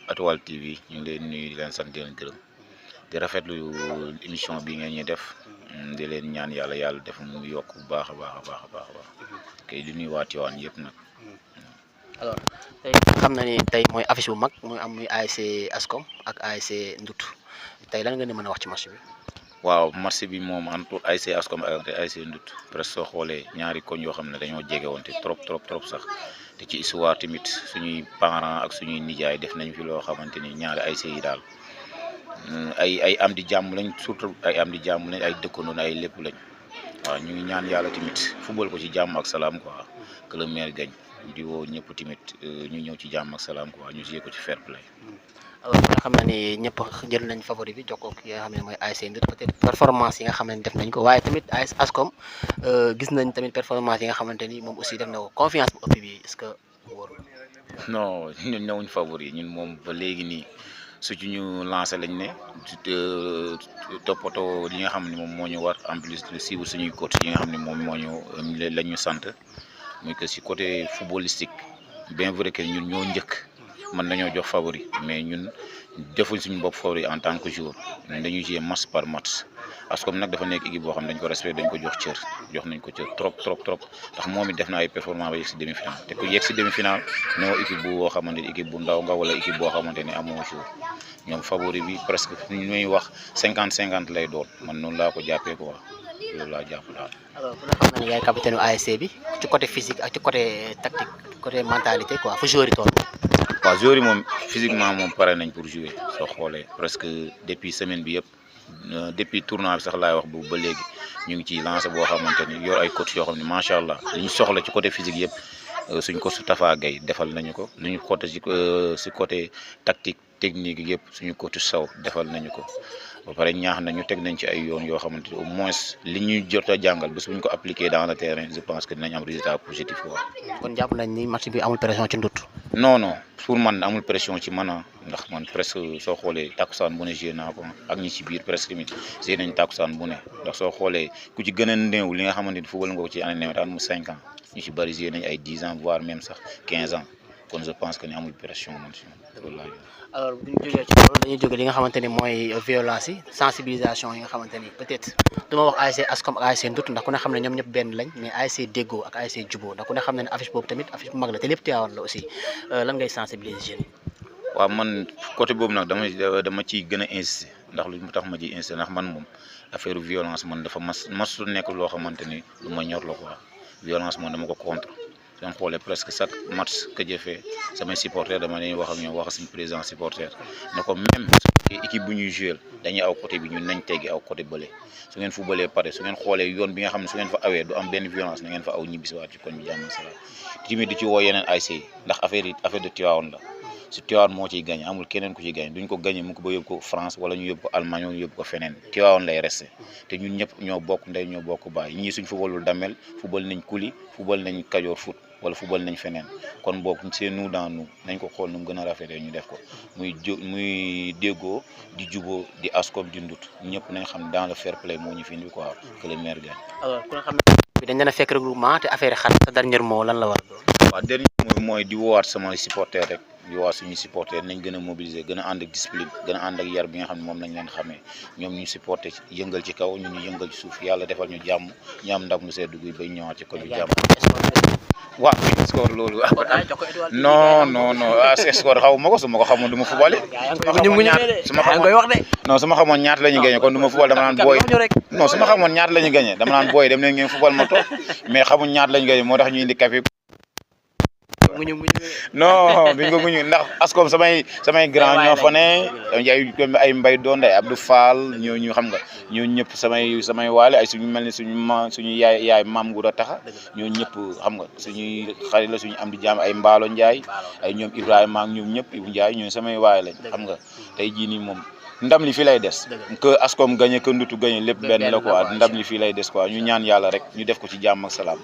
Atoile TV ñu ngi leen nuyu di leen sant di leen gërëm di rafetlu émission bi ngeen ñuy def di leen ñaan yàlla def mu yokk bu baax a baax kay di nuyu waa Tivaouane yëpp nag. alors tey xam na ni tey mooy affiche bu mag muy am muy ASC Ascom ak ASC Ndout tey lan nga ni mën a wax ci match bi. waaw match bi moom entre ASC Ascom ak ASC Ndout presque soo xoolee ñaari koñ yoo xam ne dañoo jege woon te trop sax te ci histoire tamit suñuy parents ak suñuy nijaay def nañ fi loo xamante ni ñaari ASC yi daal ay am di jàmm lañ surtout ay am di jàmm lañ ay dëkkandoon ay lépp lañ waaw ñu ngi ñaan yàlla tamit football ko ci jàmm ak salaam quoi que le meilleur gagne di woo ñëpp tamit ñu ñëw ci jàmm ak salaam quoi ñu jiyee ko ci fair play. alors nga xam ne ñëpp jël nañ favori bi jokkoo ki nga xam ne mooy ASC Ndout peut-être performance yi nga xam ne def nañ ko waaye tamit AS Ascom gis nañ tamit performance yi nga xamante ni moom aussi def na ko confiance bu ëpp bi est-ce que wóorul. non ñun newuñ favori ñun moom ba léegi nii su ci ñu lancé lañ ne toppatoo li nga xam ne moom moo ñu war en plus de suivre suñuy coach yi nga xam ne moom moo ñu lañ ñu sant muy que si côté footballistique bien vrai que ñun ñoo njëkk mën nañoo jox favori mais ñun defuñ suñu bopp favori en tant que joueur ñun dañuy jouer match par match Ascom nag dafa nekk équipe boo xam ne dañ ko respecté dañ ko jox cër jox nañ ko cër trop ndax moom it def na ay performance ba yegg si demi-finale te ku yegg si demi-finale noo équipe boo xamante ni équipe bu ndaw nga wala équipe boo xamante ni amoo jour ñoom favori bi presque ñu ñuy wax 50-50 lay doon man noonu laa ko jàppee quoi loolu laa jàpp daal. alors ku ne xam na ne yaay capitaine u ASC bi ci côté physique ak ci côté tactique côté mentalité quoi fu joueur yi toll. waaw joueurs yi moom physiquement moom pare nañ pour jouer soo xoolee presque depuis semaine bi yëpp depuis tournoi bi sax laay wax bu ba léegi ñu ngi ciy lancé boo xamante ni yor ay coach yoo xam ne macha allah li ñu soxla ci côté physique yëpp suñ coach Tafa Gueye defal nañu ko lu ñu côté si côté tactique technique yëpp suñu coach Sow defal nañu ko ba pare ñaax nañu teg nañ ci ay yoon yoo xamante ni au moins li ñuy jot a jàngal bés bu ñu ko appliqué dans le terrain je pense que dinañ am résultat positif quoi. kon jàpp nañ ni match bi amul pression ci Ndout. non pour man amul pression ci man ndax man presque soo xoolee takkusaan bu ne joué naa ko ak ñi ci biir presque tamit joué nañ takkusaan bu ne ndax soo xoolee ku ci gën a néew li nga xamante ni football nga ko ci année nawetaan mu 5 ans ñu ci bëri joué nañ ay 10 ans voire même sax 15 ans kon je pense que ni amul pression man si loolu laa alors bu ñu jógee ci loolu dañuy jóge li nga xamante ni mooy violence yi sensibilisation yi nga xamante ni peut-être du ma wax ASC Ascom ak ASC Ndout ndax ku ne xam ne ñoom ñëpp benn lañ mais ASC Déggoo ak ASC Juboo ndax ku ne xam ne affiche boobu tamit affiche bu mag la te lépp Tivaouane la aussi lan ngay sensibiliser jeunes yi. waaw man côté boobu nag dama ciy gën a insister ndax lu mu tax ma ciy insister ndax man moom affaire violence man dafa masu nekk loo xamante ni lu ma ñor la quoi violence moom dama ko contre. soo xoolee presque chaque match que jëfee samay supporters dama leen wax ak ñoom wax ak suñu président supporter ne ko même équipe bu ñuy jouer dañuy aw côté bi ñun nañ teggi aw côté bële su ngeen footballee pare su ngeen xoolee yoon bi nga xam ne su ngeen fa awee du am benn violence na ngeen fa aw ñibbisiwaat ci koñ bi jàmm salaam tamit di ci woo yeneen ASC ndax affaire de Tivaouane la si Tivaouane moo ciy gagné amul keneen ku ciy gagné duñ ko gagné mu ko ba yóbbu ko France wala ñu yóbbu ko Allemagne wala ñu yóbbu ko feneen Tivaouane lay resté te ñun ñëpp ñoo bokk ndey ñoo bokk baay ñii suñ footballul Damel football nañ Kuli football nañ Kajoor foot wala football nañ feneen kon boog c'est nous dans nous nañ ko xool nu mu gën a rafetee ñu def ko muy Déggoo di Juboo di Ascom di Ndout ñëpp nañ xam dans le fair play moo ñu fi indi quoi que le meilleur gagne. alors ku nga xam ne dañ leen a fekk regroupement te affaire xat sa dernier mot lan la war a doon. waaw dernier mot mooy di woowaat sama supporter rek di woowaat suñuy supporter nañ gën a mobiliser gën a ànd ak discipline gën a ànd ak yar bi nga xam ne moom lañ leen xamee ñoom ñu supporter yëngal ci kaw ñun ñu yëngal ci suuf yàlla defal ñu jàmm ñu am ndam mu see dugg bay ñëwaat ci ko bi jàmm. waaw score loolu non score xaw ma ko su ma ko xamoon du ma fubale su ma xamoon ñaata la ñu gagné kon du ma fubal dama naan booy non su ma xamoon ñaata la ñu gagné dama naan booy dem leen ngeen fubal ma toog mais xamuñ ñaata la ñu gagné moo tax ñu indi café non biñ ko muñu ndax Ascom samay grand ñoo fa ne ay mbay doon day Abdou Fall ñu xam nga ñoo ñëpp samay waale ay suñu mel ni suñu yaay maam Ngouda Taxa ñoo ñëpp xam nga suñuy xarit la suñu am di jaam ay Mbaalo Ndiaye ay ñoom Ibrahima ak ñoom ñëpp Ibou Ndiaye ñooy samay waay lañ xam nga tey jii nii moom ndam li fii lay des que Ascom gagné que Ndout gagné lépp benn la quoi ndam li fii lay des quoi ñu ñaan yàlla rek ñu def ko ci jàmm ak salaam